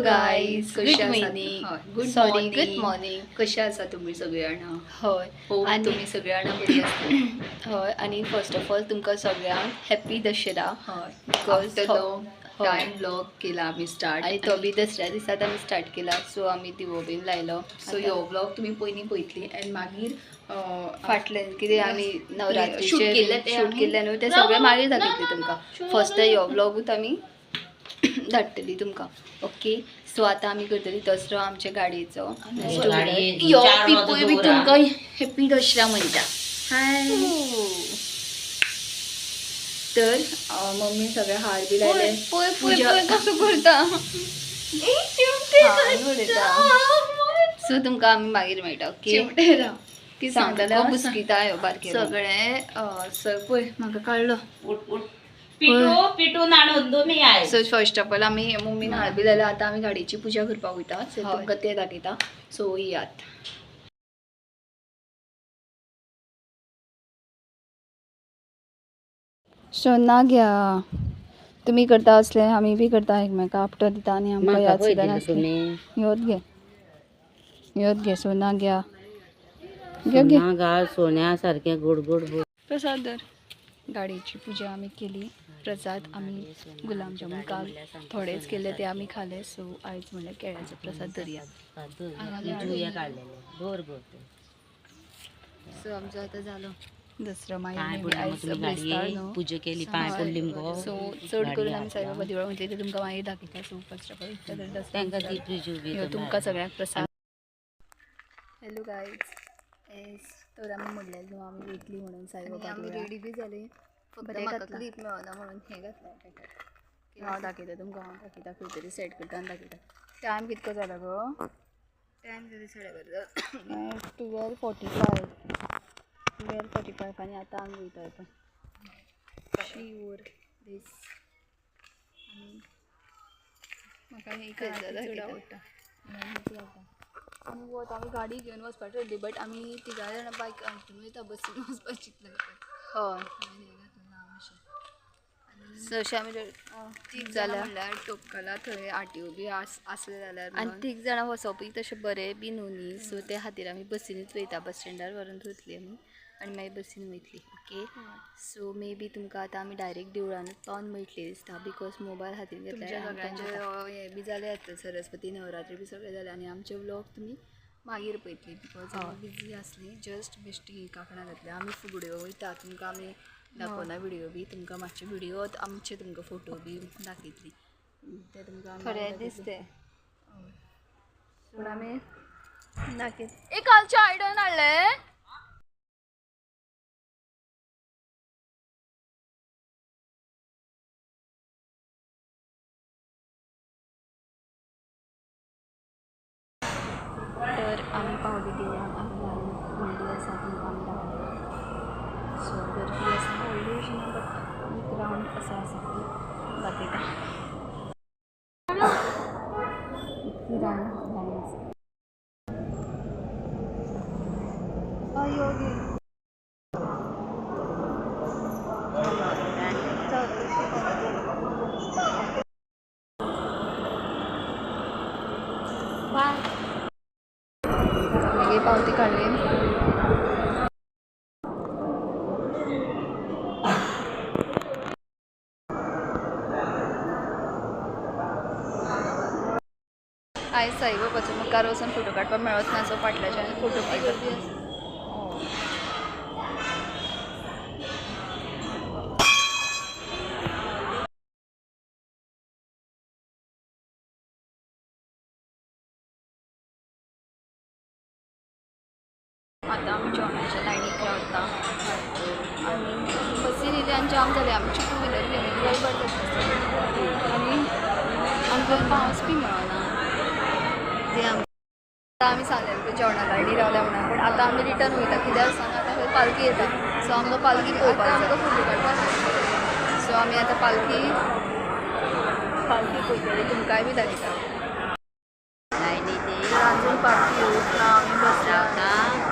Guys, good morning. Sorry, good morning. कशा आसा तुम्ही सगळ्यांना? हय, हो, आनी तुम्ही सगळ्यांना बरी आसतली. हय, आनी फर्स्ट ऑफ ऑल तुमकां सगळ्यांक हॅप्पी दशरा. हय, Because after long time vlog केला आमी स्टार्ट. आनी तो बी दसऱ्या दिसात आमी स्टार्ट केला. सो आमी दिवो बीन लायलो. सो ह्यो व्लॉग तुमी पयलीं पळयतली आनी मागीर फाटले कितें आमी नवरात्रीचे शूट केल्ले ते शूट केल्ले न्हू ते सगळे मागीर दाखयतली तुमकां. फर्स्ट ह्यो व्लॉगूच आमी धाडटली तुमकां. ओके, सो आतां आमी करतली दसरो आमच्या गाडयेचो. यो पिपूय बी तुमकां हॅप्पी दसरा म्हणटा. हाय. तर मम्मी सगळे हार बी लायले. पळय पळय पळय कसो करता. सो तुमकां आमी मागीर मेळटा. ओके, चिमटे ती सांगता बुस्किता ह्यो बारके सगळे पळय म्हाका कळ्ळो. पिटू आणून तुम्ही आहे. सो फर्स्ट ऑफ ऑल आमी मम्मीन हार बी लायले. आतां आमी गाडयेची पुजा करपाक वयता. सो तुमकां ते दाखयता. सो येयात. सो ना घ्या, तुमी करता असले आमी बी करता. एकमेका आपटो दिता आनी आमकां याद सुद्दां नासली. योत घे, योत घे. सोना घ्या, घे घे. घाल सोन्यासारखे गोड गोड. प्रसाद धर. गाडयेची पुजा आमी केली. प्रसाद आमी गुलाबजामून काल थोडेच केले ते आमी खाले. सो आयज म्हणल्यार केळ्याचो प्रसाद धरया. काडलेले गोर गोड. सो आमचो आतां जालो दसरो. पांय मागीर पडली आयज तुमी ब्रेस्तार गाडये न्हू. पुजा केली, पांय पडली मगो. सो चड करून आमी साईबाबा देवळां वयतली ते तुमकां मागीर दाखयता. सो फर्स्ट ऑफ ऑल तांकां ती तुजी उबी. ह्यो तुमकां सगळ्यांक प्रसाद. हॅलो गायज, एस तर आमी म्हणलें न्हू आमी वयतली म्हणून साईबाबा. आमी रेडी बी जाली. फक्त बरें म्हाका घातलां. क्लीप मेळना म्हणून हें घातलें. हांव दाखयता तुमकां, हांव दाखयता खंय तरी सेट करता आनी दाखयता. टायम कितको जाला गो? टायम जाली 12:30. 12:45, 12:45. आनी आतां आमी वयता पळय शिवर दीस. आनी म्हाका हे चड आवडटा. आमी वता, आमी गाडी घेवन वचपाक ठरली, बट आमी तिगां जाणां बायक हातून वयता, बसीन वचपाक चिंतलें. हय, सो अशें आमी तीग जाणां म्हणल्यार टोपकला थंय आरटीओ बी आसले जाल्यार. आनी तीग जाणां वचपूय तशें बरें बी न्हू न्ही. सो ते खातीर आमी बसीनूच वयता. बस स्टँडार व्हरून थंयतली आमी आनी मागीर बसीन वयतली. ओके, सो मे बी तुमकां आतां आमी डायरेक्ट देवळानूच पावन मेळटली दिसता, because mobile हातीन तुमच्या घेतल्यार सगळ्यांचे हे बी जाले आसतले, सरस्वती नवरात्री बी सगळें जालें. आनी आमचे व्लॉग तुमी मागीर पळयतली, because आमी बिजी आसली. जस्ट बेश्टी कांकणां घातली. आमी फुगड्यो वयता, तुमकां आमी दाखोवना व्हिडियो बी. तुमकां मातशे व्हिडियो आमचे तुमकां फोटो बी दाखयतली ते तुमकां. थोडे दिसते पूण आमी दाखयत. एक कालचें आयडन हाडलें. तर आमी पावली देवळान. आमी लायन व्हडली आसा, तुमकां आमी दाखयता. सो गर्दी आसा व्हडली अशी ना, बट एक रावंड असो आसा की दाखयता. इतकी रावंड लायन आसा. हय, घे. मागीर पावती काडली. आयज साईबाबाचो मुखार वचून फोटो काडपाक मेळत ना, सो फाटल्याच्यान फोटो काडलो. आतां आमी जेवणाच्या लायनीक रावता आनी बसीन येयले आनी जाम जाले. आमची टू व्हिलर घेवन येयली बरें जाता आनी आमकां पावस बी मेळना. ते आतां आमी सांगलें जेवणा लायनी रावल्या म्हणून, पूण आतां आमी रिटर्न वयता. कित्याक सांग, आतां खंय पालखी येता. सो आमकां पालखी पळोवपाक आमकां फोटो काडपाक. सो आमी आतां पालखी पालखी पळयतली, तुमकांय बी दाखयता. अजून पालखी येवंक ना. आमी बसला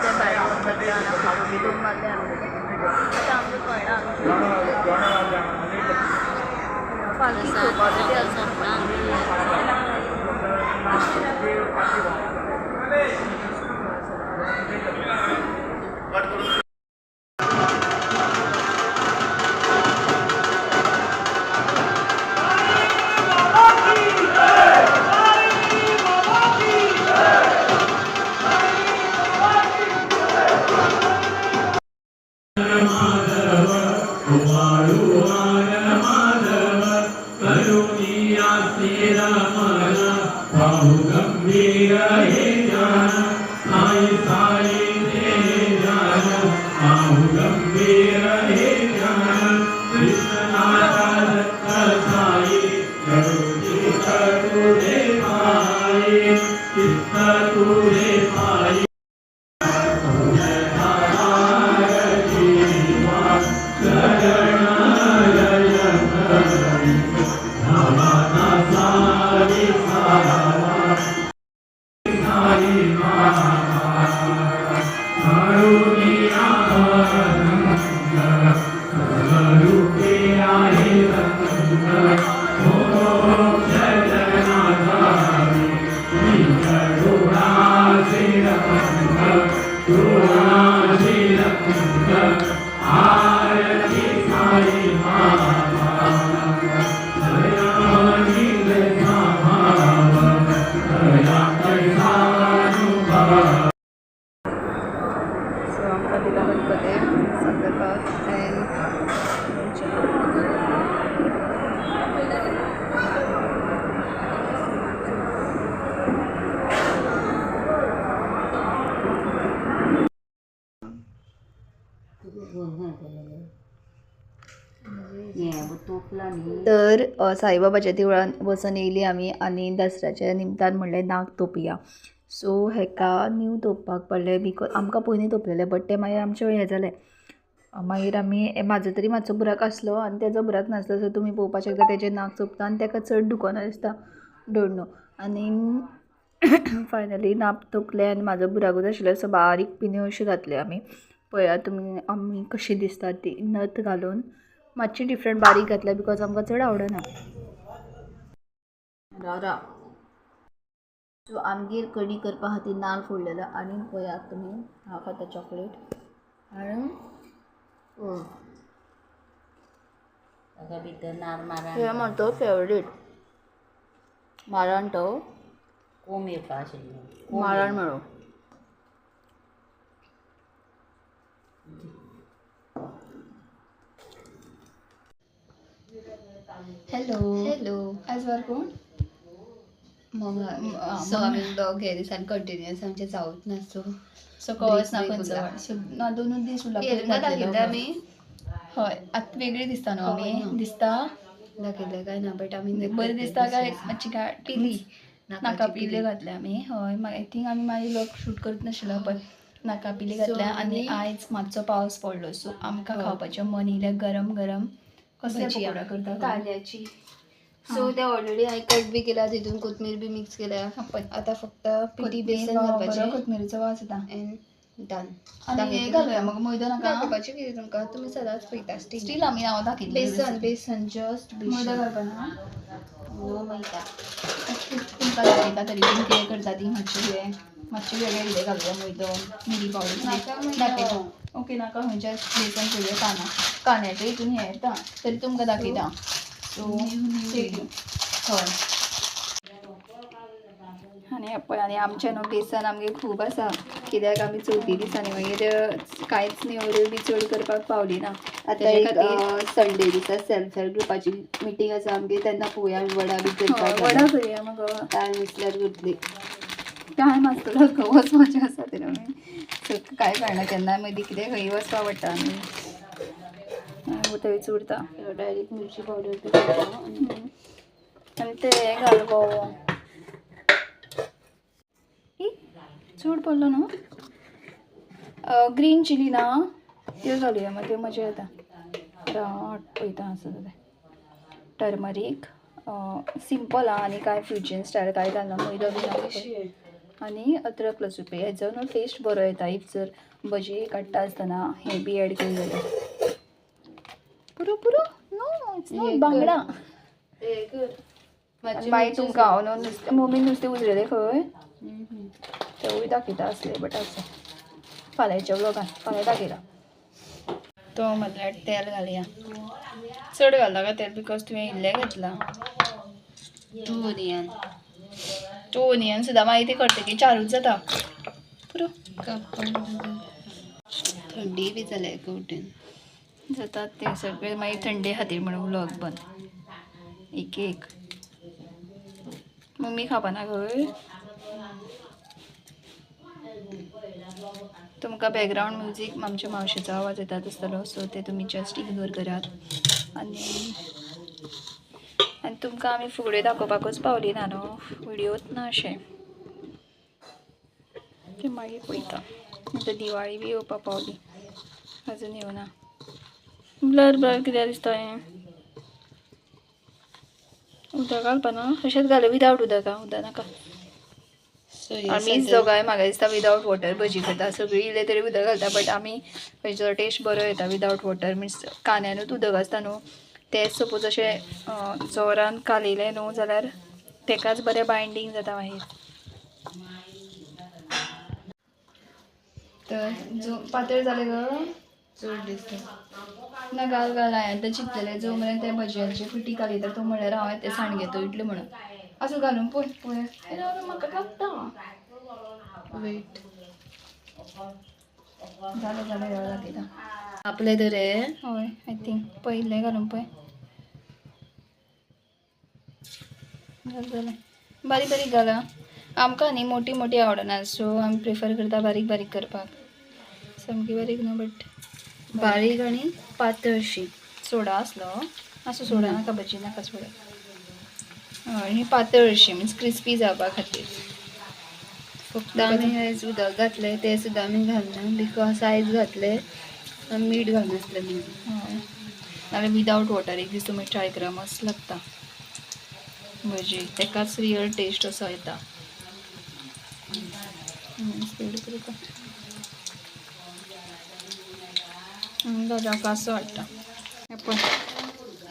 ते भायर फोटो बी दोन मारले आमी. आतां आमकां कळना पालखी पळोवपाक जाय ती आसा. सो आमकां दिला गणपती संदर्भात एन्ड. तर साईबाबाच्या देवळान वचून येयली आमी आनी दसऱ्याच्या निमतान म्हणलें नाग तोपया. सो हेका न्यू तोपपाक पडलें because आमकां पयलीं तोपलेलें, बट तें मागीर आमचें हें जालें. मागीर आमी म्हाजो तरी मातसो बुराक आसलो आनी तेजो बुराक नासलो. सो तुमी पळोवपाक शकता तेजें नाक चोपता आनी तेका चड दुखोना दिसता, don't know. आनी फायनली नाक तोपलें आनी म्हाजो बुराकूच आशिल्लो. सो बारीक पिन्यो अश्यो घातल्यो आमी. पळयात तुमी आमी कशी दिसता ती नथ घालून. मातशी डिफरंट बारीक घातल्या because आमकां चड आवडना. राव राव. सो आमगेर कडी करपा खातीर नाल फोडलेलो आनी पळयात तुमी हांव खाता चॉकलेट आनी ताका भितर नार मारा. हे म्हजो फेवरेट माराण, तो कोंब येवपा आशिल्लो. माराण मेळो. हॅलो हॅलो, आयज वार कोण? मंगळार. सो आमी ब्लॉग हे दिसान कंटिन्युअस आमचे जावच ना. सो सो कळच ना Break खंयचो उरला. वार. सो ना, दोनूच दीस उरला. येयलें दाखयता आमी. हय, आतां वेगळी दिसता न्हू आमी? हय, न्हू. दिसता. दाखयलें काय ना, बट आमी बरें दिसता काय मातशी गाड पिली. नाका पिले घातले आमी. हय, I think आमी मागीर लोक शूट करत नाशिल्लो, पण नाका पिले घातल्या. आनी आयज मातसो पावस पडलो, सो आमकां खावपाचें मन येयलें गरम गरम कसले भजिया. पकोडा करता? ताल्ल्याची. सो ते ऑलरेडी हांवें कट बी केला, तितून कोथमीर बी मिक्स केल्या. आतां फक्त पिठी बेसन बरो घालपाचें कोथमिरीचो वास येता. And done. आनी हें घालुया मगो, मैदो नाका. दाखोवपाचें कितें तुमकां? तुमी सदांच पळयता. स्टील आमी हांव दाखयतलें. बेसन, बेसन, जस्ट मैदो बेसन. घालपा ना. नो मैदा. तुमकां दाखयता तरी पूण कितें करता ती. मातशें कितें मातशें वेगळें कितें घालुया, मैदो, मिरी पावडर. नाका मैदो. दाखयता. ओके, नाका. खंयच्या बेसन पळोवया. कांदा कांद्याच्या हितून हें येता, तरी तुमकां दाखयता. सो हय. आनी पळय, आनी आमचें न्हू बेसन आमगेर खूब आसा, कित्याक आमी चवथी दिसांनी मागीर कांयच नेवऱ्यो बी चड करपाक पावली ना. आतां तेजे एक खातीर संडे दिसा सेल्फ हेल्प ग्रुपाची मिटींग आसा आमगेर, तेन्ना पळोवया आमी वडा बी करता. हय, वडा करया मगो. टायम आसल्यार करतली. टायम आसतलो, खंय वचपाचें आसा तरी आमी. सो कांय कळना, केन्ना मदीं कितें खंय वचपा पडटा आनी थंयच उरता. डायरेक्ट मिरची पावडर बी घालता आनी आनी ते हें घाल गो. ई, चड पडलो न्हू. ग्रीन चिली ना, त्यो घालुया, मागीर त्यो मजा येता. राव, पळयता आसा जाल्यार. टर्मरीक सिंपल आहा आनी कांय फ्युजन स्टायल कांय घालना, मैदो बी ना. आनी अद्रक लसूण पेस्ट, हेजो न्हू टेस्ट बरो येता. If जर भजी काडटा आसतना हें बी एड केलें जाल्यार. पुरो पुरो, नो it's not. हें कर. बांगडा. हें कर. आनी मागीर तुमकां हांव न्हू नुस्तें, मम्मी नुस्तें उजरेलें खंय, तेवूय दाखयता आसलें, बट आसूं, फाल्यांच्या व्लॉगान, फाल्यां दाखयता. तो म्हटल्यार तेल घालया. चड घालना काय तेल, because तुवें इल्लें घेतलां. Two onion. टू ओनियन सुद्दां मागीर ती करतकीर चारूच जाता. पुरो. थंडी बी जाल्या एका वटेन. जातात ते सगळे मागीर थंडे खातीर म्हणून व्लॉग बंद. एक एक मम्मी खावपाना खंय. तुमकां बॅकग्रावंड म्युजीक आमच्या मावशेचो आवाज येता आसतलो, सो ते तुमी जस्ट इग्नोर करात. आनी आनी तुमकां आमी फुगड्यो दाखोवपाकूच पावली ना न्हू, व्हिडियोच ना अशें ते मागीर पळयता. आतां दिवाळी बी येवपा पावली, अजून येवना. ब्लर ब्लर कित्याक दिसता हें? उदक घालपा ना, अशेंच घालें विदावट उदक. आं, उदक नाका. आमीच दोगांय म्हाका दिसता विदावट वॉटर भजी करता. सगळीं इल्लें तरी उदक घालता, बट आमी हेजो टेस्ट बरो येता विदावट वॉटर. मिन्स कांद्यानूच उदक आसता न्हू, तेंच सपोज अशें जोरान कालयलें न्हू जाल्यार तेकाच बरें बायंडींग जाता मागीर. तर जो पातळ जालें गो चड दिसता ना, घाल घाल. हांवें आतां चिंतलेलें जो मेरेन ते भजयांची पिठी घालयता तो म्हळ्यार हांवें तें सांडगे तळटलें म्हणून. आसूं, घालून पळय पळय म्हाका लागता. वेट, जालें जालें, जालें, दाखयता. आपले तर हे हय, I think पयलें घालून पळय. घाल, जालें. बारीक बारीक घाल आं. आमकां न्ही मोटी मोटी आवडना, सो आमी प्रिफर करता बारीक बारीक करपाक. सामकी बारीक न्हू, बट बारीक आनी पातळशी. सोडा आसलो आसूं, सोडा नाका, भजी नाका सोडा. हय, आनी पातळशी मिन्स क्रिस्पी जावपा खातीर. फक्त आमी आयज उदक घातलें, तें सुद्दां आमी घालना because आयज घातलें, मीठ घालनासलें म्हणून. हय, नाल्यार विदावट वॉटर एक दीस तुमी ट्राय करा, मस्त लागता भजी. तेकाच रियल टेस्ट असो येता. स्पीड करता दादा असो वाडटा. हें पळय,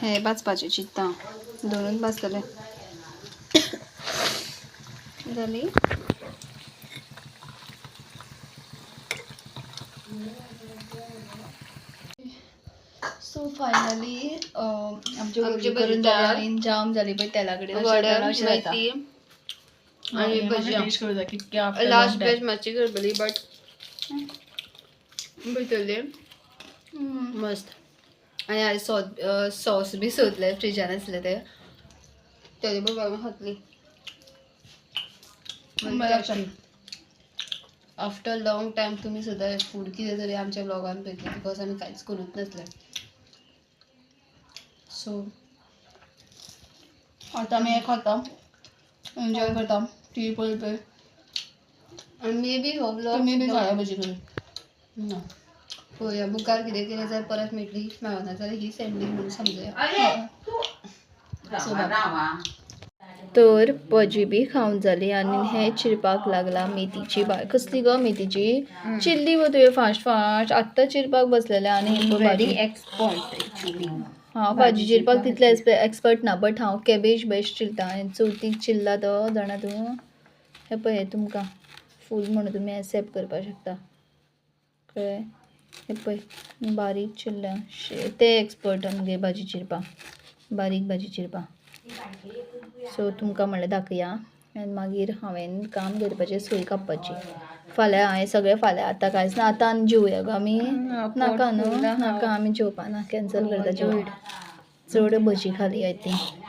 हें भाजपाचें चिंत्ता, दोनूच भाजतले. जाली. सो फायनली आमची आमची भजी भजी करून जाली तयार. आनी जाम जाली पळय तेला कडेन. वडे, अशें जाता. मेथी आनी भजी. लास्ट बॅच मातशी करपली, बट भितरली मस्त. आनी हांवें सॉस सॉस बी सोदले, फ्रिजान आसले ते, तेजे बरोबर आमी खातली. बरें लागता. आफ्टर लॉंग टायम तुमी सुद्दां फूड कितें तरी आमच्या ब्लॉगान पळयतले, because आमी कांयच करूंक नासले. सो आतां आमी हें खाता, एन्जॉय करता, टी व्ही पळय पळय. आनी मे बी हो ब्लॉग तुमी बी खाया भजी करून ना, पळोवया मुखार कितें कितें जर परत मेळटली, मेळना जाल्यार हीच एंडींग म्हणून समजुया. सो तर भजी बी खावन जाली आनी हें चिरपाक लागला मेथीची भाजी. कसली गो मेथीची? चिरली गो तुवें फास्ट फास्ट, आत्तां चिरपाक बसलेलें. आनी ही पळय व्हेरी भाजी. Expert actually. हांव भाजी चिरपाक तितलें एक्सपर्ट ना, बट हांव कॅबेज बेस्ट चिरता. आनी चवथीक चिरला तो जाणा तूं. हें पळय, हें तुमकां फूल म्हणून तुमी एक्सेप्ट करपाक शकता, कळ्ळें? हें पळय, बारीक चिरल्या. ते एक्सपर्ट आमगे भाजी चिरपाक, बारीक भाजी चिरपाक. सो तुमकां म्हणलें दाखया. आनी मागीर हांवें काम करपाचें, सोय कापपाची फाल्यां. हांवें सगळें फाल्यां, आतां कांयच ना. आतां आनी जेवया गो आमी? नाका न्हू, नाका, आमी जेवपा ना, कॅन्सल करता जेवण. चड भजी खाली I think.